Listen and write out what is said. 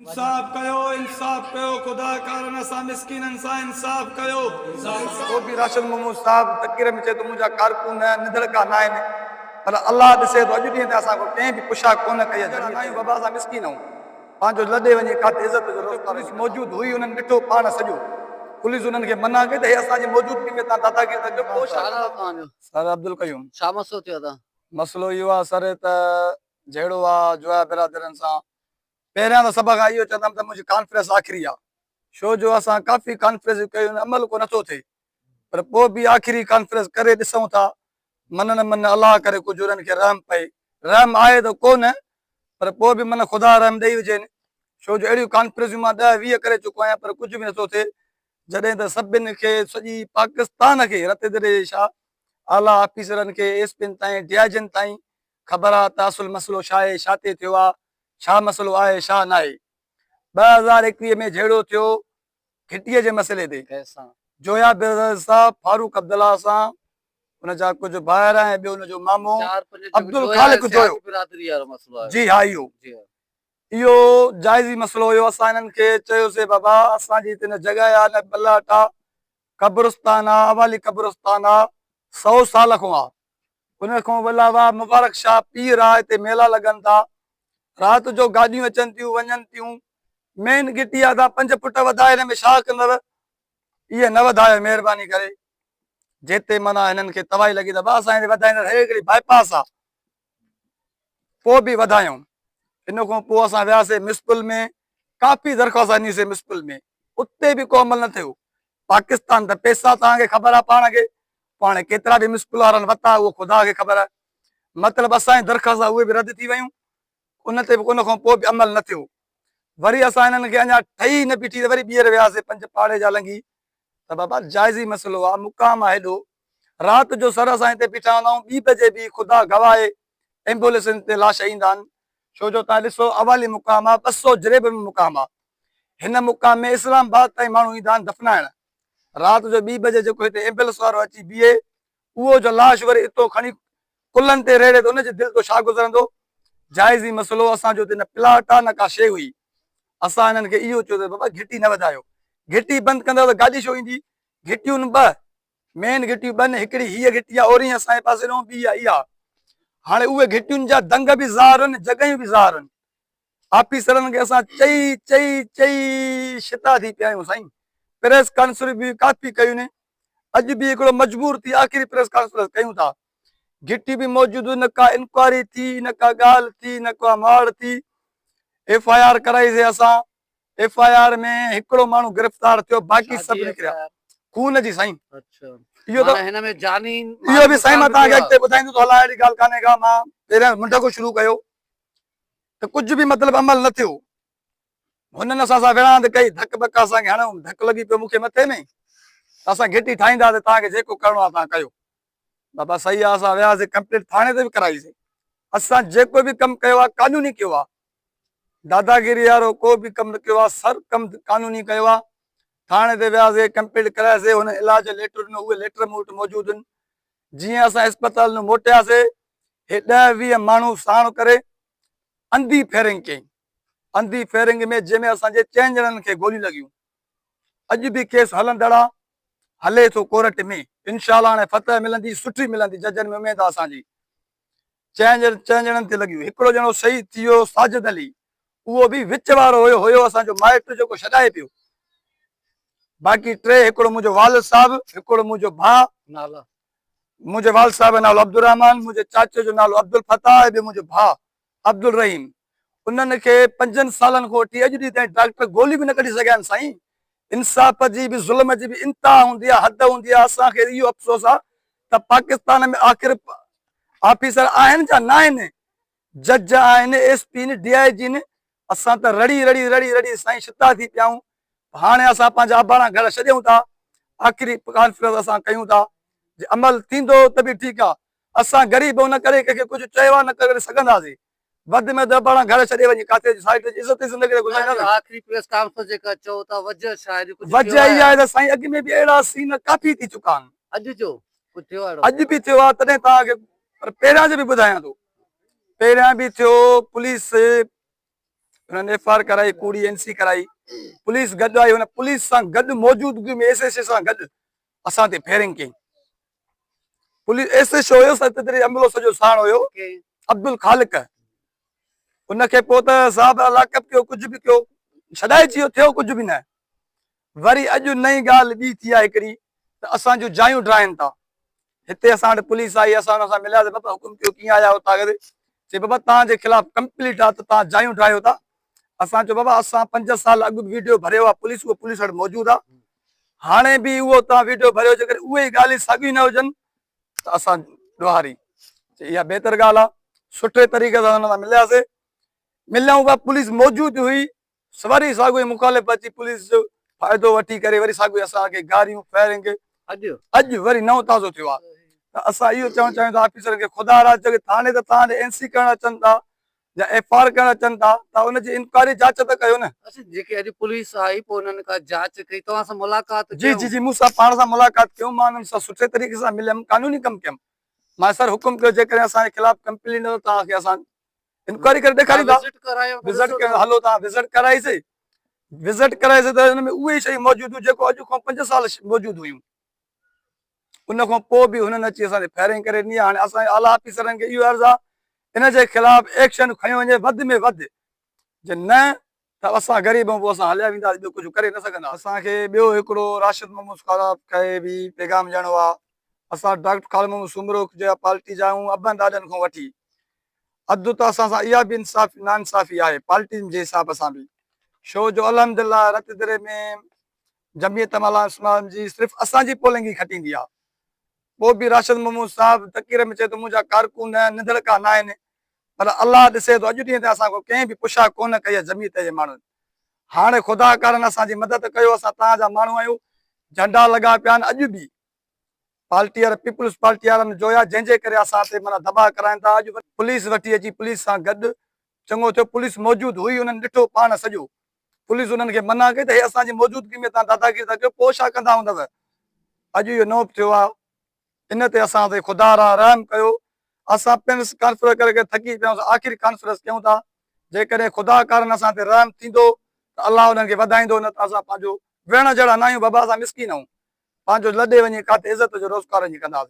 انصاف ڪيو انصاف ڪيو خدا ڪارڻ اسان مسڪينن سان انصاف ڪيو. ڪو به راشد محمود صاحب تقرير ۾ چئي ٿو منهنجا ڪارڪن نڌڻڪا ناهن پر الله ڏسي ٿو اڄ ڏينهن تائين اسان کان ڪنهن به پڇا ڪونه ڪئي آهي جهڙا ناهيون بابا اسان مسڪين آهيون پنهنجو لڏي وڃي ڪاٿي عزت جو رستو پوليس موجود هئي انهن ڏٺو پاڻ سڄو پوليس انهن کي منع ڪئي ته هي اسان جي موجودگي ۾ توهان داداگيري ٿا ڪيو پوء ڇا ڇا نالو توهان جو؟ سر عبدالقيوم. ڇا مسئلو ٿيو آهي توهان؟ مسئلو اهو آهي سر ته جهيڙو آهي جويا برادرين سان پهريان ته سڀ کان اهو چوندم ته منهنجي ڪانفرنس آخري آ ڇو جو اسان ڪافي ڪانفرنسون ڪيون آهن عمل ڪو نٿو ٿئي پر پوء به آخري ڪانفرنس ڪري ڏسون ٿا من نه من الله ڪري ڪجهه انهن کي رحم پئي رحم آهي ته ڪو نه پر پوء به من خدا رحم ڏئي وجهين ڇو جو اهڙيون ڪانفرنسون مان ڏهه 20 ڪري چڪو آهيان پر ڪجهه به نٿو ٿئي جڏهن ته سڀن کي سڄي پاڪستان کي رتي دري جي شاهه اعليٰ آفيسرن کي ايس پين تائين ڊي I جن تائين خبر آ ته اصل مسئلو ڇا آهي، ڇا تي ٿيو آ، ڇا مسئلو آهي، ڇا ناهي. 2021 ۾ جهيڙو ٿيو گهٽيء جي مسئلي تي. جويا برادرز سان فاروق عبدالله سان ان جا ڪجهه ڀائر ۽ ٻيو ان جو مامو عبدالخالق جويو. جي ها اهو اهو جائزي مسئلو هيو. اسان انهن کي چيوسي بابا اسان جي هتي نه جڳهه آ نه پلاٽ آ، قبرستان آ، اوالي قبرستان آ، سئو سال کان آ. ان کان علاوه مبارڪ شاهه پير آ هتي ميلا لڳن ٿا رات جو گاڏيون اچن ٿيون وڃن ٿيون مين گهٽي آ تان پنج فٽ وڌائي هن ۾ شاهه ڪندو اهي نه وڌايو مهرباني ڪري جتي معنيٰ هنن کي تباهي لڳي ته بس اسان هتي وڌائيندا هي هڪڙي باء پاس آ پوء به وڌايون ان کان پوء اسان وياسي ميونسپل ۾ ڪافي درخواست ڏنيسي ميونسپل ۾ اتي به ڪو عمل نه ٿيو پاڪستان ته پيسا توهان کي خبر آ پاڻ کي پاڻ ڪيترا به ميونسپل وارن ورتا اهو خدا کي خبر آهي. مطلب اسان جي درخواست اهي به رد ٿي ويون ان تي به ان کان پوء به عمل نه ٿيو. وري اسان هنن کي اڃا ٺهي نه بيٺي ته وري ٻيهر وياسي پنج پاڙي جا لنگهي ته بابا جائزي مسئلو آهي مقام آهي هيڏو رات جو سر اسان هتي بيٺا هوندا آهيون ٻي بجي به خدا گواهه آهي ايمبولينسن تي لاش ايندا آهن ڇو جو تان ڏسو اوالي مقام آهي 200 جريب ۾ مقام آهي هن مقام ۾ اسلام آباد تائين ماڻهو ايندا آهن دفنائڻ رات جو ٻي بجي جيڪو هتي ايمبولينس وارو اچي بيهي اهو جو لاش وري اتو کڻي ڪلهن تي ريڙهي ته ان جي دل تو ڇا گذرندو؟ جائزي مسئلو اسان جو هتي نه پلاٽ آ نه ڪا شيء هئي. اسان هنن کي اهو چيو ته بابا گهٽي نه وڌايو. گهٽي بند ڪندؤ ته گاڏي ڇو ايندي؟ گهٽيون ٻه، مين گهٽيون ٻه نه هڪڙي هيء گهٽي آ اورهين اسان جي پاسي ڏانهن ٻي آ اها. هاڻي اهي گهٽين جا دنگ به ظاهر آهن جڳهيون به ظاهر آهن. آفيسرن کي اسان چئي چئي چئي شتا ٿي پيا آهيون سائين پريس ڪانفرنس به ڪافي ڪيون ني اڄ به هڪڙو مجبور ٿي آخري پريس ڪانفرنس ڪيون ٿا گهٽي به موجود نه ڪا انڪوائري ٿي نه ڪا ڳالهه ٿي نه ڪا ماڙ ٿي ايف I R ڪرائي سي اسان ايف I R ۾ هڪڙو ماڻهو گرفتار ٿيو باقي سڀ نڪريا خون جي سائين اڇا اهو ته هن ۾ جاني اهو به سائين مان توهان کي اڳتي ٻڌائيندو ٿو هلان اهڙي ڳالهه ڪانهي ڪا مان پهريان منڍ کان شروع ڪيو ته ڪجهه به مطلب عمل نه ٿيو. هنن اسان سان وڙهاند ڪئي، ڌڪ ٻڪ اسان کي هڻيو، ڌڪ لڳي پيو مون کي مٿي ۾ ته اسان گهٽي ٺاهينداسين، توهان کي جيڪو ڪرڻو آهي توهان ڪيو. بابا صحيح آهي، اسان وياسين ڪمپليٽ ٿاڻي تي به ڪرائيسين. اسان جيڪو به ڪم ڪيو آهي قانوني ڪيو آهي. داداگيري وارو ڪو به ڪم نه ڪيو آهي، سر ڪم قانوني ڪيو آهي. ٿاڻي تي وياسين، ڪمپليٽ ڪرائيسين، هنن علاج جو ليٽر ڏنو، اهي ليٽر مون وٽ موجود آهن. جيئن اسان اسپتال ۾ موٽياسي، هي ڏهه 20 ماڻهو ساڻ ڪري انڌي فيرنگ ڪيائين. انڌي فيرنگ ۾ جنهن ۾ اسان جي چئن ڄڻن کي گوليون لڳيون. اڄ به ڪيس هلندڙ آ، هلي ٿو ڪورٽ ۾. انشاء الله هاڻي فتح ملندي، سٺي ملندي، ججن ۾ اميد آ اسان جي. چئن ڄڻن تي لڳيون. هڪڙو ڄڻو شهيد ٿي ويو ساجد علي، اهو به وچ وارو هيو، هيو اسان جو مائٽ جيڪو ڇڏائي پيو. باقي ٽي هڪڙو منهنجو والد صاحب، هڪڙو منهنجو ڀاء، نالا. منهنجي والد صاحب جو نالو عبدالرحمان، منهنجي چاچي جو نالو عبدالفتاح ۽ ٻيو منهنجو ڀاء عبدالرحيم. انهن کي پنجن سالن کان وٺي اڄ ڏينهن تائين ڊاڪٽر گولي به نه ڪڍي سگهيا آهن سائين. انصاف جي به ظلم جي به انتها هوندي آهي، حد هوندي آهي، اسان کي اهو افسوس آهي ته پاڪستان ۾ آخر آفيسر آهن جا ناهن، جج آهن، ايس پي آهن، ڊي I جي آهن، اسان ته رڙي رڙي رڙي رڙي سائين شتا ٿي پيا آهيون، هاڻي اسان پنهنجا اباڻا گهر ڇڏيون ٿا، آخري ڪانفرنس اسان ڪيون ٿا، جي عمل ٿيندو ته به ٺيڪ آهي، اسان غريب آهيون نه ڪڏهن ڪنهن کي ڪجهه چيو آهي نه ڪري سگهنداسين، وڌ ۾ وڌ اباڻا گهر ڇڏي وڃي ڪاٿي سائيٽ جي عزت جي زندگي گذارينداسين. آخري پريس ڪانفرنس جيڪا چئو ٿا وجهه ڇا آهي جو ڪجهه وجهه ٿيو آهي؟ اها آهي ته سائين اڳ ۾ به اهڙا سين ڪافي ٿي چڪا آهن. اڄ جو ڪجهه ٿيو آهي اهڙو؟ اڄ به ٿيو آهي تڏهن توهان کي پر پهريان جو به ٻڌايان ٿو پهريان به ٿيو پوليس هنن ايف آر ڪرائي ڪوڙي اين سي ڪرائي پوليس گڏ آئي هن پوليس سان گڏ موجودگي ۾ ايس ايس اي سان گڏ اسان تي فيرنگ ڪئي پوليس ايس ايس او هيو ستتري عملو سڄو ساڻ هيو عبدالخالق ان کي پوء ته صاحب لاڪ اپ ڪيو ڪجهه به ڪيو ڇڏائي چيو ٿيو ڪجهه به نه وري اڄ نئين ڳالهه ٻي ٿي آهي هڪڙي ته اسان جون جايون ڊاهين ٿا. هتي اسان وٽ پوليس آئي اسان انهن سان ملياسين بابا حڪم ڪيو ڪيئن آيا آهيو توهان ڪٿي؟ چي بابا توهان جي خلاف ڪمپليٽ آهي ته توهان جايون ڊاهيو ٿا. اسان چيو بابا اسان پنج سال اڳ به ويڊيو ڀريو آهي پوليس اهو پوليس وٽ موجود آهي هاڻي به اهو توهان ويڊيو ڀريو جيڪڏهن اهي ئي ڳالهيون ساڳيون نه هجن ته اسان ڏوهاري. چي اها بهتر ڳالهه آهي. سٺي طريقي سان انهن سان ملياسين. مليائون پيا پوليس موجود هئي وري ساڳيو ئي مخالف اچي پوليس جو فائدو وٺي ڪري وري ساڳيو اسان کي گاريون فائرنگ اڄ اڄ وري نئون تازو ٿيو آهي ته اسان اهو چوڻ چاهيون ٿا آفيسرن کي خدا را جيڪي ٿاڻي ته توهان ڏي اين سي ڪرڻ اچن ٿا يا ايف آر ڪرڻ اچن ٿا ته ان جي انڪوائري جاچ ته ڪيو نه. اڇا جيڪي اڄ پوليس آئي پوء انهن ڪا جاچ ڪئي توهان سان ملاقات جي جي جي مون سان پاڻ سان ملاقات ڪيون مان انهن سان سٺي طريقي سان مليم قانوني ڪم ڪيم مان سر حڪم ڪيو جيڪڏهن اسان جي خلاف ڪمپلين نه ته توهان کي اسان انڪوائري ڪري ڏيکاريندا وزٽ ڪرايو هلو تان وزٽ ڪرائي سي وزٽ ڪرائي سي ته ان ۾ اهي شيون موجود هيون جيڪو اڄ کان 5 سال موجود هيون ان کان پوء به هنن اچي اسان تي فائرنگ ڪري ڏني هاڻي اسان اعليٰ آفيسرن کي اهو عرض آهي ان جي خلاف ايڪشن کنيو وڃي وڌ ۾ وڌ جي نه ته اسان غريب آهيون پوء اسان هليا وينداسين ٻيو ڪجهه ڪري نه سگهندا. اسان کي ٻيو هڪڙو راشد محمود خراب کي به پيغام ڏيڻو آهي اسان ڊاڪٽر خالد محمود سومرو جا پارٽي جا آهيون ابن ڏاڏن کان وٺي اڌ ته اسان سان اها به انصاف ناانصافي آهي پارٽي جي حساب سان به شو جو الحمدلله رت دري ۾ جمعيت مالا اسلام جي صرف اسان جي پولنگ ئي کٽيندي آهي پوء به راشد محمود صاحب تقرير ۾ چئي ٿو منهنجا ڪارڪن نڌڙڪا ناهن پر الله ڏسي ٿو اڄ ڏينهن تائين اسان کان ڪنهن به پڇا ڪونه ڪئي آهي جمعيت جي ماڻهن هاڻي خدا ڪارڻ اسان جي مدد ڪيو اسان توهان جا ماڻهو آهيون جهنڊا لڳا پيا آهن اڄ به پارٽي وارا پيپلز پارٽي وارن جويا جنهن جي ڪري اسان تي معنيٰ دٻاء ڪرائين ٿا اڄ پوليس وٺي اچي پوليس سان گڏ چڱو ٿيو پوليس موجود هئي انهن ڏٺو پاڻ سڄو پوليس انهن کي منع ڪئي ته هي اسان جي موجودگي ۾ توهان داداگيري ٿا ڪيو پوء ڇا ڪندا هوندؤ اڄ اهو نوب ٿيو آهي ان تي اسان تي خدا را رحم ڪيو اسان پريس ڪانفرنس ڪري ڪري ٿڪي پيا آهيون آخري ڪانفرنس ڪيون ٿا جيڪڏهن خدا ڪارڻ اسان تي رحم ٿيندو ته الله انهن کي وڌائيندو نه ته اسان پنهنجو ويهڻ جهڙا نه آهيون بابا اسان مسڪين آهيون پنهنجو لڏي وڃي ڪاٿي عزت جو روزگار وڃي ڪنداسين.